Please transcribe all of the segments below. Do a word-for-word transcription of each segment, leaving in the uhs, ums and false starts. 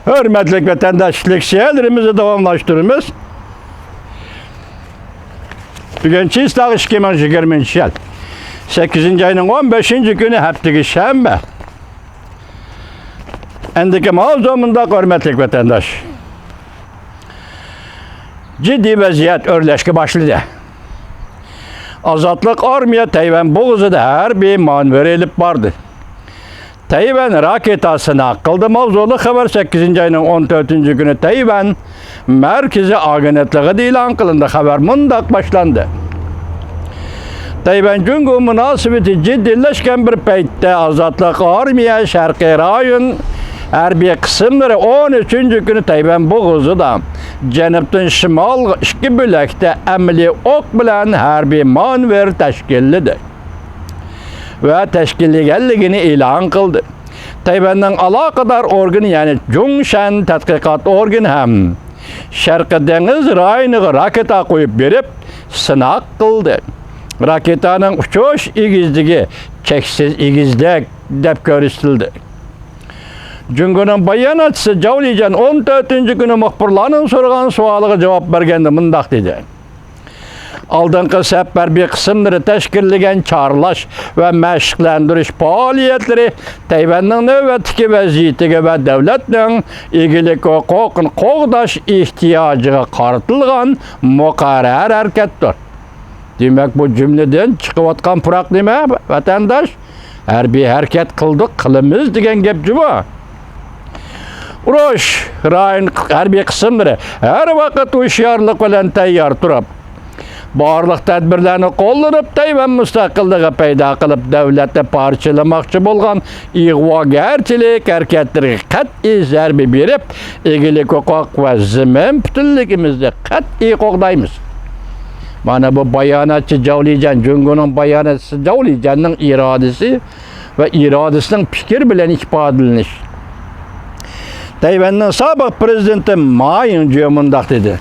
ھۆرمەتلىك ۋەتەنداش، لېكسىيەلىرىمىزنى داۋاملاشتۇرىمىز. بۈگۈن چىسلاغ ئىككى مىڭ يىگىرمىنچى يىل، سەككىزىنچى ئاينىڭ ئون بەشىنچى كۈنى، ھەپتىكى شەنبە. ئەندىكى ماۋزۇ مۇنداق، ھۆرمەتلىك ۋەتەنداش. جىددىي ۋەزىيەت ئۆرلەشكە باشلىدى. ئازادلىق ئارمىيە تەيۋەن بوغۇزىدا ھەربىي مانېۋىر ئېلىپ باردى. تەيۋەن راكېتا سىناق قىلدى ماۋزۇلۇق خەۋەر سەككىزىنچى ئاينىڭ ئون تۆتىنچى كۈنى تەيۋەن مەركىزىي ئاگېنتلىقىدا ئېلان قىلىندى. خەۋەر مۇنداق باشلاندى. تەيۋەن جۇڭگو مۇناسىۋىتى جىددىيلەشكەن بىر پەيتتە، ئازادلىق ئارمىيە شەرقىي رايون ھەربىي قىسىملىرى ئون ئۈچىنچى كۈنى تەيۋەن بوغۇزىدا جەنۇبتىن شىمالغا ئىككى بۆلەكتە ئەمەلىي ئوق بىلەن ھەربىي مانېۋىر تەشكىللىدى ۋە تەشكىللىگەنلىكىنى ئېلان قىلدى. تەيۋەننىڭ ئالاقىدار ئورگىنى، يەنى جۇڭشەن تەتقىقات ئورگىنى ھەم شەرقىي دېڭىز رايونىغا راكېتا قويۇپ بېرىپ سىناق قىلدى. راكېتانىڭ ئۇچۇش ئېگىزلىكى چەكسىز ئېگىزلىك دەپ كۆرسىتىلدى. جۇڭگونىڭ باياناتچىسى جاۋ لىجيەن ئون تۆتىنچى كۈنى مۇخبىرلارنىڭ سورىغان سوئالىغا جاۋاب بەرگەندە مۇنداق دېدى. ئالدىنقى سەپ ھەربىي قىسىملىرى تەشكىللىگەن چارلاش ۋە مەشىقلەندۈرۈش پائالىيەتلىرى تەيۋەننىڭ نۆۋەتتىكى ۋەزىيىتىگە ۋە دۆلەتنىڭ ئىگىلىك ھوقۇقىنى قوغداش ئېھتىياجىغا قارىتىلغان مۇقەررەر ھەرىكەتتۇر. دېمەك، بۇ جۈملىدىن چىقىۋاتقان پۇراق نېمە، ۋەتەنداش؟ ھەربىي ھەرىكەت قىلدۇق، قىلىمىز دېگەن گەپ جۇمۇ. ئۇرۇش رايون ھەربىي قىسىملىرى ھەر ۋاقىت ھوشيارلىق بىلەن تەييار تۇرۇپ، بارلىق تەدبىرلەرنى قوللىنىپ، تەيۋەن مۇستەقىللىقى پەيدا قىلىپ، دۆلەتنى پارچىلىماقچى بولغان ئىغۋاگەرچىلىك ھەرىكەتلىرىگە قەتئىي زەربە بېرىپ، ئىگىلىك ھوقۇق ۋە زېمىن پۈتۈنلۈكىمىزنى قەتئىي قوغدايمىز. مانا بۇ باياناتچى جاۋ لىجيەن، جۇڭگونىڭ باياناتچىسى جاۋ لىجيەننىڭ ئىرادىسى ۋە ئىرادىسىنىڭ پىكىر بىلەن ئىپادىلىنىش. تەيۋەننىڭ سابىق پىرېزىدېنتى ما يىڭجيې مۇنداق دېدى: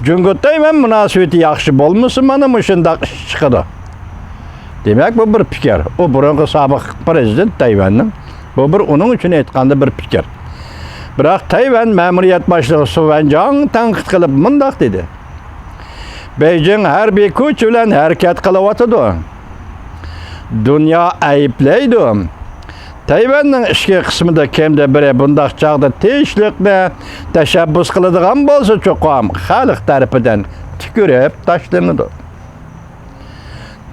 جۇڭگو تەيۋەن مۇناسىۋىتى ياخشى بولمىسا، مانا مۇشۇنداق ئىش چىقىدۇ. دېمەك، بۇ بىر پىكىر. ئۇ بۇرۇنقى سابىق پىرېزىدېنت تەيۋەننىڭ. بۇ بىر ئۇنىڭ ئۈچۈن ئېيتقاندا بىر پىكىر. بىراق تەيۋەن مەمۇرىيەت باشلىقى سۇ ۋەنجاڭ تەنقىد قىلىپ مۇنداق دېدى: بېيجىڭ ھەربىي كۈچ بىلەن ھەرىكەت قىلىۋاتىدۇ. دۇنيا ئەيىبلەيدۇ. تەيۋەننىڭ ئىچكى قىسمىدا كىمدە بىرى بۇنداق چاغدا تىنچلىقنى تەشەببۇس قىلىدىغان بولسا، چوقۇم خەلق تەرىپىدىن تۈكۈرۈپ تاشلىنىدۇ.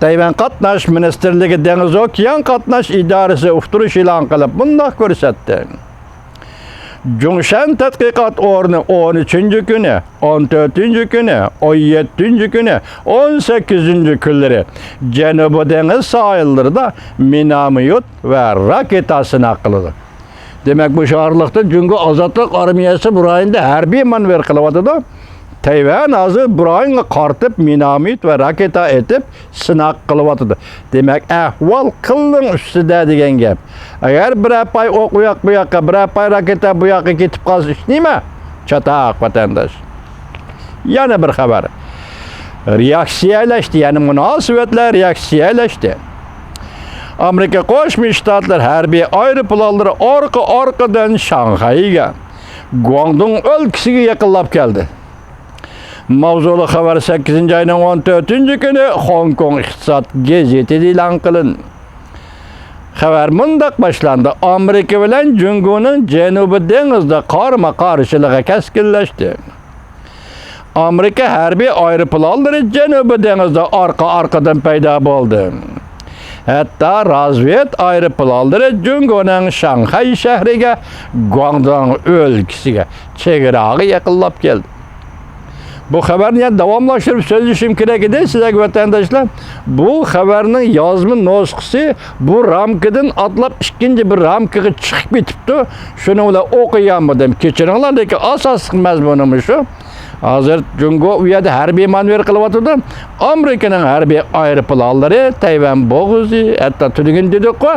تەيۋەن قاتناش مىنىستىرلىكى دېڭىز ئوكيان قاتناش ئىدارىسى ئۇقتۇرۇش ئېلان قىلىپ مۇنداق كۆرسەتتى: جۇڭشەن تەتقىقات ئورنى ئون ئۈچىنچى كۈنى، ئون تۆتىنچى كۈنى، ئون يەتتىنچى كۈنى، ئون سەككىزىنچى كۈنلىرى جەنۇبىي دېڭىز ساھىللىرىدا مىناميوت ۋە راكېتا سىناق قىلىدۇ. دېمەك، مۇشۇ ئارىلىقتا جۇڭگو ئازادلىق ئارمىيەسى بۇ رايوندا ھەربىي مانېۋىر قىلىۋاتىدۇ. تەيۋەن ھازىر بۇ رايونغا قارىتىپ مىناميوت ۋە راكېتا ئېتىپ سىناق قىلىۋاتىدۇ. دېمەك، ئەھۋال قىلنىڭ ئۈستىدە دېگەن گەپ. ئەگەر بىرەر پاي ئوق ئۇ ياق بۇ ياققا، بىرەر پاي راكېتا بۇ ياققا كېتىپ قالسا، ئىش نېمە؟ چاتاق، ۋەتەنداش. يەنە بىر خەۋەر. رېئاكسىيەلەشتى، يەنى مۇناسىۋەتلەر رېئاكسىيەلەشتى. ئامېرىكا قوشما شتاتلىرى ھەربىي ئايروپىلانلىرى ئارقا-ئارقىدىن شاڭخەيگە، گۇاڭدۇڭ ئۆلكىسىگە يېقىنلاپ كەلدى. ماۋزۇلۇق خەۋەر سەككىزىنچى ئاينىڭ ئون تۆتىنچى كۈنى خوڭكوڭ ئىقتىساد گېزىتىدە ئېلان قىلىندى. خەۋەر مۇنداق باشلاندى: ئامېرىكا بىلەن جۇڭگونىڭ جەنۇبىي دېڭىزدا قارىمۇ قارشىلىقى كەسكىنلەشتى. ئامېرىكا ھەربىي ئايروپىلانلىرى جەنۇبىي دېڭىزدا ئارقا-ئارقىدىن پەيدا بولدى. ھەتتا رازۋېد ئايروپىلانلىرى جۇڭگونىڭ شاڭخەي شەھىرىگە، گۇاڭدۇڭ ئۆلكىسىگە، چېگراغا يېقىنلاپ كەلدى. بۇ خەۋەرنى يەنە داۋاملاشتۇرۇپ سۆزلىشىم كېرەك ئىدى سىلەرگە، ۋەتەنداشلار. بۇ خەۋەرنىڭ يازما نۇسخىسى بۇ رامكىدىن ئاتلاپ ئىككىنچى بىر رامكىغا چىقىپ كېتىپتۇ. شۇنىڭ بىلەن ئوقۇيالمىدىم. كېچىرىڭلار، لېكىن ئاساسلىق مەزمۇنى مۇشۇ. ھازىر جۇڭگو ئۇ يەردە ھەربىي مانېۋىر قىلىۋاتىدۇ. ئامېرىكىنىڭ ھەربىي ئايروپىلانلىرى تەيۋەن بوغۇزى، ھەتتا تۈنۈگۈن دېدۇققۇ،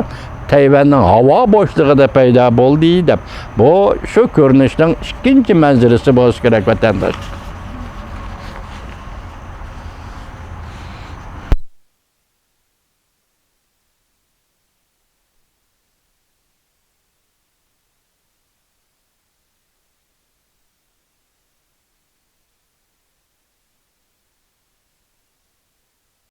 تەيۋەننىڭ ھاۋا بوشلۇقىدا پەيدا بولدى دەپ. بۇ شۇ كۆرۈنۈشنىڭ ئىككىنچى مەنزىرىسى بولسا كېرەك، ۋەتەنداش.